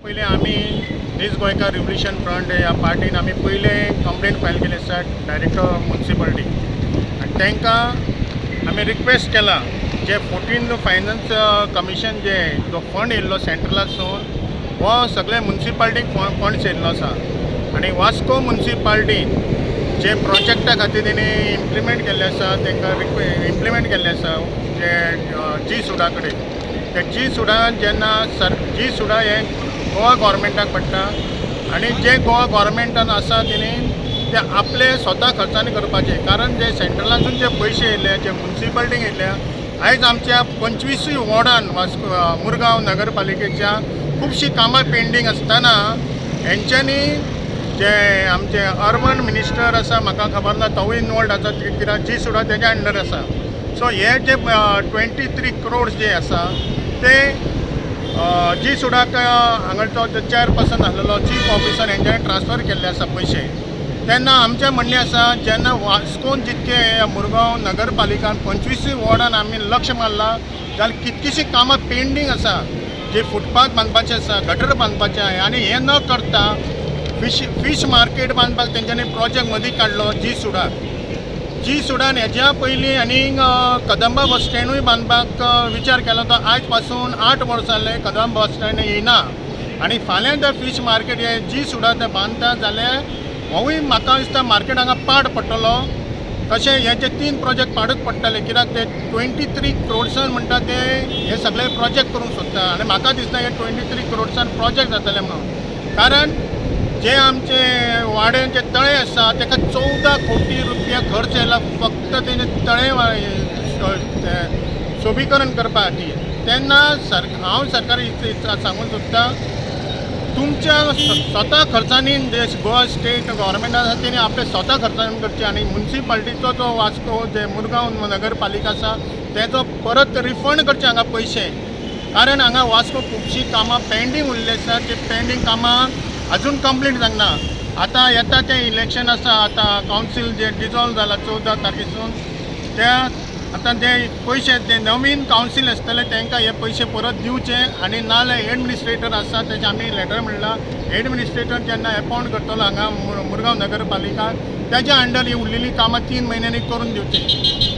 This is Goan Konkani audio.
पयलीं आमी नीज गोंयकार रिव्होल्युशन फ्रंट ह्या पार्टीन आमी पयलें कंप्लेन फायल केली आसा डायरेक्टर मुन्सिपालिटी आनी तांकां आमी रिक्वेस्ट केला जे 14 फायनान्स कमिशन जे जो फंड येयल्लो सेंट्रलासून हो सगळे मुन्सिपालिटीक फंड्स येयल्लो आसा आनी वास्को मुन्सिपालिटीन जे प्रोजेक्टा खातीर तेणी इम्प्लिमेंट केल्ले आसा, तांकां इम्प्लिमेंट केल्ले आसा जे जी सुडा कडेन, ते जी सुडान जेन्ना सर जी सुडा हे गोवा गव्हर्मेंटाक पडटा आनी जे गोवा गव्हर्मेंटान आसा तेणी ते आपले स्वता खर्चानी करपाचे, कारण जे सेंट्रलासून जे पयशे येयले जे मुन्सिपालिटीक येयल्या, आयज आमच्या 25 वॉर्डान वास्को मुरगांव नगरपालिकेच्या खुबशीं कामां पेंडींग आसतना हेंच्यांनी जे आमचे अर्बन मिनिस्टर आसा, म्हाका खबर ना तोवूय इनवॉल्ड आसा कित्याक जी सुडा तेज्या अंडर आसा. सो हे जे 23 क्रोड्स जे आसा ते जी सुडाक हांगाचो चेअरपर्सन आसलेलो चीफ ऑफिसर हेंच्यांनी ट्रान्सफर केल्ले आसा पयशे. तेन्ना आमचें म्हणणें आसा जेन्ना वास्कोन जितके मुरगांव नगरपालिकान 25 वॉर्डान आमी लक्ष मारलां जाल्यार कितकीशीं कामां पेंडींग आसा, जे फुटपाथ बांदपाचे आसा, गटर बांदपाचे आसा आनी हें न करता फिश मार्केट बांदपाक तेंच्यांनी प्रोजेक्ट मदीं काडलो जी सुडाक. जी सुडान हेज्या पयलीं आनी कदंबा बस स्टँडूय बांदपाक विचार केलो, तो आयज पासून 8 वर्सां जाले कदंबा बस स्टँड येयना आनी फाल्यां जर फीश मार्केट हे जी सुडा ते बांदता जाल्यार होवूय म्हाका दिसता मार्केट हांगा पाड पडटलो. तशें हे जे 3 प्रोजेक्ट पाडूच पडटले कित्याक ते 23 क्रोड्सान म्हणटा ते हे सगळे प्रोजेक्ट करूंक सोदता आनी म्हाका दिसता हे 23 क्रोड्सान प्रोजेक्ट जातले म्हणून, कारण जे आमचे वाड्यांचे तळे आसा ताका 14 कोटी रुपया खर्च येयला फक्त तेजे तळे सोबीकरण करपा खातीर. तेन्ना हांव सरकार सांगूंक सोदता तुमच्या स्वता खर्चांनी जे गोवा स्टेट गव्हर्मेंट आसा तेणी आपले स्वता खर्चान करचे आनी मुन्सिपालिटीचो जो वास्को जे मुरगांव नगरपालिका आसा तेजो परत रिफंड करचे हांगा पयशे, कारण हांगा वास्को खुबशीं कामां पेंडींग उरलेली आसा, ती पेंडींग कामां अजून कंप्लीट जावंक ना. आतां येता तें इलेक्शन आसा, आतां कावन्सील जे डिजॉल्व जाला 14 तारखेसून, त्या आतां जे पयशे जे नवीन कावन्सील आसतले तांकां हे पयशे परत दिवचे आनी नाजाल्यार एडमिनिस्ट्रेटर आसा तेजे आमी लेटर म्हणलां, एडमिनिस्ट्रेटर जेन्ना एपॉयंट करतलो हांगा मुरगांव नगरपालिका तेज्या अंडर ही उरलेली कामां 3 म्हयन्यांनी करून दिवची.